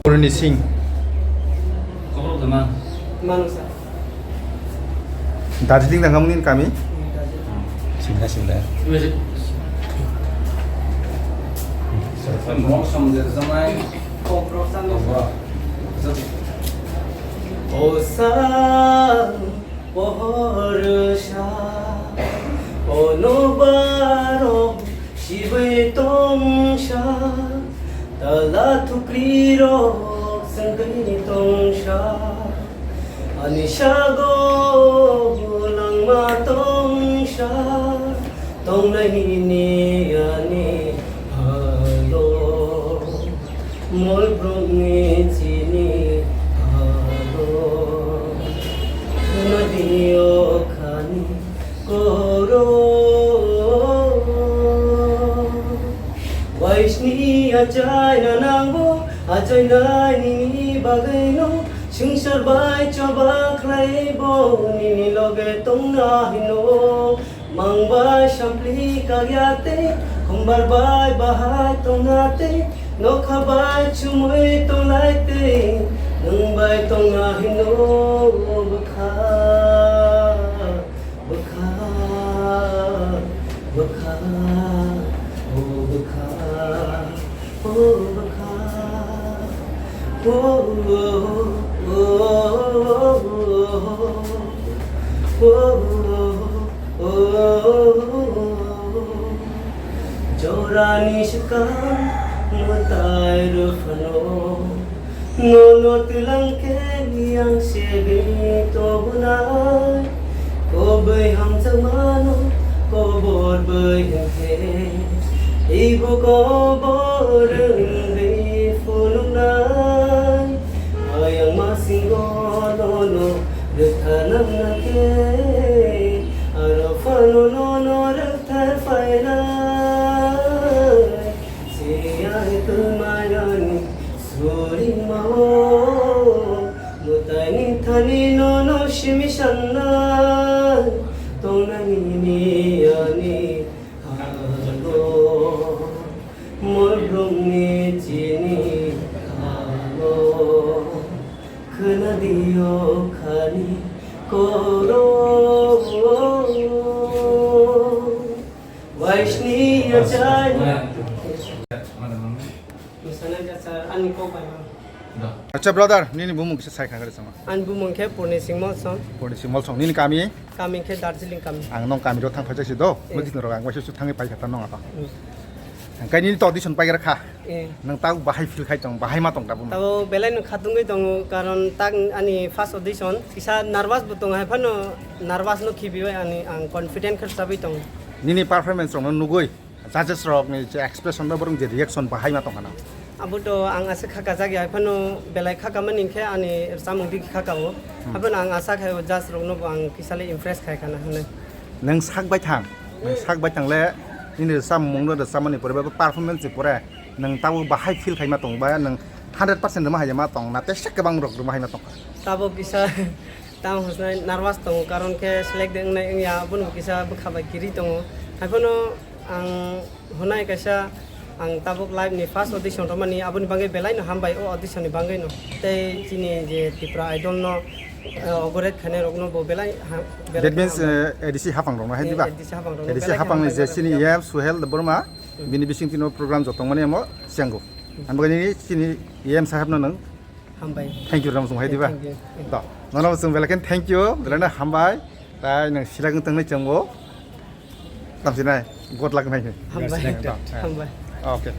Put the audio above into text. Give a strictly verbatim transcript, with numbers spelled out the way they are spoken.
Purni Singh. Darjeeling tangkha mungni kami? Singla, singla. O sal pohor sa, o nobar o sibwi tongsa, tala thukri rok sengkri tongsa, ani sago langma tongsa, tongnai ni ani halo. Mol brumni chini halo, khwna dio khani koro. Waisni achai na nango, achai nai nini bagwi no, sungsar bai choba khlai bo nini loge tongna hino. Mang bai sampli kagya te, khumbar bai bahai tongna te, nokha bai chumui tonglai te, nwng bai tongna hino bwkha, bwkha, bwkha, o bwkha. Jorani swkang mwtai rw phano, nono twlang khe yang segwi tobonai. Koboi hamjakmano kobor bai hwnkhe, ibo kobor wngwi phunuknai. Ayang masingo nono rwkha nangna khe, aro phano nono rwkthar phainai. Siyang twmani surimao, mwtaini thani nono simi sanna, tongnani ani halo, morumni chini halo, khwna dio khani koro. Waisni achai. Misalnya dasar ani kok bai mang. Acha brother, nini bumung kisa sai khangare sama. Ani bumung khe Purni Singh Molsong. Purni Singh Molsong, nini kami? Kami khe Darjeeling kami. Ang nong kami ro thang phaisa si do. Eh. Mukti norok ang waisa su thangi pai khata nong apa. Hmm. Ang kai nini to audition pai kha. Eh. Nang tau bahai feel khai tong, bahai ma tong tabuk. Tabo belai no khatungwi tongo, karon tak ani first audition kisa nervous bo tong hai phano nervous no khibiwi ani ang confident khe sabi tong. Nini performance rok no nugwi judges rok ni je expression ba borok je reaction bahai ma tong khana. Abo to ang asa khaka jak ya phano belai khaka mani khe ani samung dik khaka o. Hmm. Aphano ang asa khai o judge rok no bo ang kisa le impress khai khana hwnwi. Nang sak bai thang, nang sak bai thang le nini samung no samani pore ba performance ni pore. Nwng tabuk bahai feel khaima tong ba, nwng hundred percent rwma hai ma tong na, tesa kwbang rok rwma hai ma tong. Tabuk kisa tamo hwsnai nervous tongo, karon khe select de wngnai wngya, abono kisa bwkha bai kiri tongo. Haiphano ang hwnai kaisa, ang tabuk live ni first audition rwmani, aboni bagwi belai no hambai o audition ni bagwi no. Tei chini je Tripura Idol no, eh, ogoret khainai rok no bo belai ha-, belai That means, hambai. Eh, A D C hapang rok no hai, eh, diba? A D C hapang rok no A D C belai hapang ni hambai je chini, eh, Suhel Debbarma. Hmm. Bini bising tino program jotong mani amo siyango. Ang bagani chini E M sahab no nang. Hambai. Thank you, Ramsung hai diba? Thank you. To, nono sung belakin thank you, belana hambai. Tai nang silak tang nai changbo. Tamsinai, good luck nai. Hambai. To, eh. Hambai. Okay.